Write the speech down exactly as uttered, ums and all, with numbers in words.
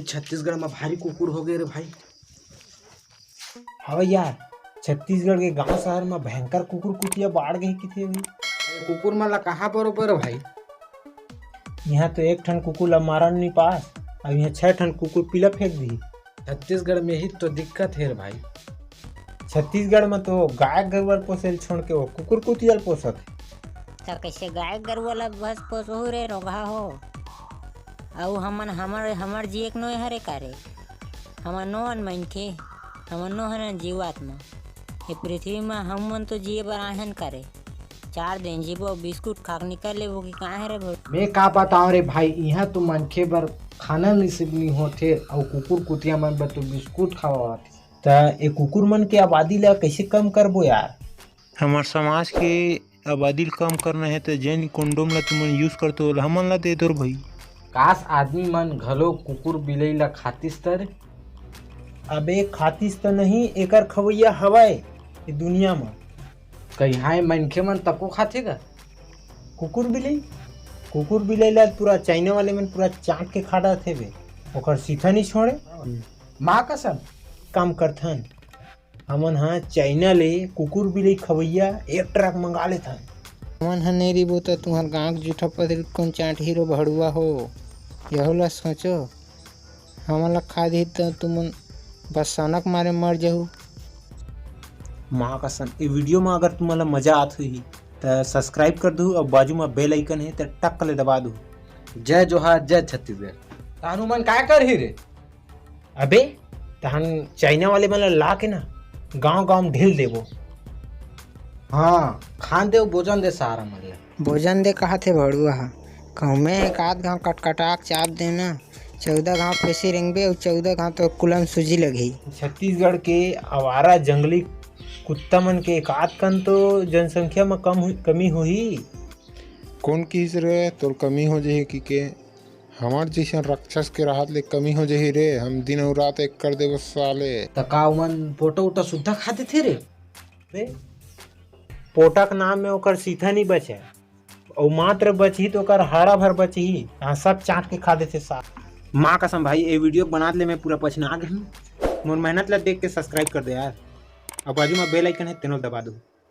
छत्तीसगढ़ म भारी कुकुर हो गए रे भाई। हव यार, छत्तीसगढ़ के गांव शहर म भयंकर कुकुर कुतिया बाढ़ गए किथे भाई। कुकुर मन ला कहाँ बरोबर भाई? यहाँ तो एक ठन कुकुर ला मारन नहीं पास, अब यहाँ छह ठन कुकुर पीला फेंक दी। छत्तीसगढ़ में ही तो दिक्कत हे रे भाई। छत्तीसगढ़ में तो गाय गरुवा ल पोसे ल छोड़ के वो कुकुर कुतिया ल पोसत हे। त कैसे गाय गरुवा ला बस पोसहू रे रोगहा हो? अउ हमन हमर हमर जिए के नोय हरे का रे? हमन नोहन मनखे, हमन नोहन जीवात्मा। ये पृथ्वी में हमन तो जिए बर आहन का रे? चार दिन जीबो, बिस्कुट खा के निकल लेबो कि काहे रे भोर? मैं का बताओं रे भाई, इहाँ तो मनखे बर खाना नसीब नहीं होथे, अउ कुकुर कुतिया मन बर तो बिस्कुट खवावत हे। त ए कुकुर मन के आबादी ला कैसे कम करबो यार? हमर समाज के आबादी ल कम करना हे त जेन condom ला तुमन use करथो, ओला हमन ला दे दो रे भाई। काश आदमी मन घलो कुकुर बिलई ला खातिस त रे। अबे खातिस त नहीं, एकर खवैया हवय ए दुनिया म। कहिहाय मनखे मन तको खाथे का? कुकुर बिलई, कुकुर बिलई ला पूरा चाइना वाले मन पूरा चाट के खा डारथे बे। ओकर सीथा नहीं छोड़े। माँ कसम। काम करथन। हमन हा चाइना ले कुकुर बिलई खवैया एक ट्रक मंगा लेथन। हमन ह नेरी बोता तुहर गांव के जूठा पतरी कोन चांट हीरो भड़ुआ हो। यहू ला सोचो, हमन ला खा दिही त तुमन बस सनक मारे मर जहू। माँ कसम, ए वीडियो म अगर तुमन ला मजा आत होही त subscribe कर दू अउ बाजू म bell icon हे त टक ले दबा दू। जय जोहार, जय छत्तीसगढ़। तानू मन काय करही रे? अबे तहन चाइना वाले मन ला ला के ना गांव गांव ढील देबो। हाँ, खान दे, भोजन दे सारा मन ला। भोजन दे कहा थे भड़ुआ हा, कहूँ मैं एक आध घाव कटकटाक चाप दे ना, चौदह घाव पेसी रेंगबे अउ चौदह घाव तो कुलम सूजी लगही। छत्तीसगढ़ के आवारा जंगली कुत्ता मन के एक आध कन तो जनसंख्या म कम हुई, कमी होही। कौन किहिस रे तोर कमी हो जही कि के? हमर जइसन राक्षस के राहत ले कमी हो जही रे, हम दिन अउ रात एक कर देबो साले। त का ओमन पोटा उटा सुद्धा खा देथे रे? बे, पोटा के नाम में ओकर सीथा नहीं बचे, अउ मात्र बचही तो ओकर हाड़ा भर बचही, यहाँ सब चाट के खा देथे साले। माँ कसम भाई, ए वीडियो के बनात ले मैं पूरा पछना गे हूँ। मोर मेहनत ला देख के subscribe कर दे यार, अउ बाजू में bell icon हे तेनो दबा दो।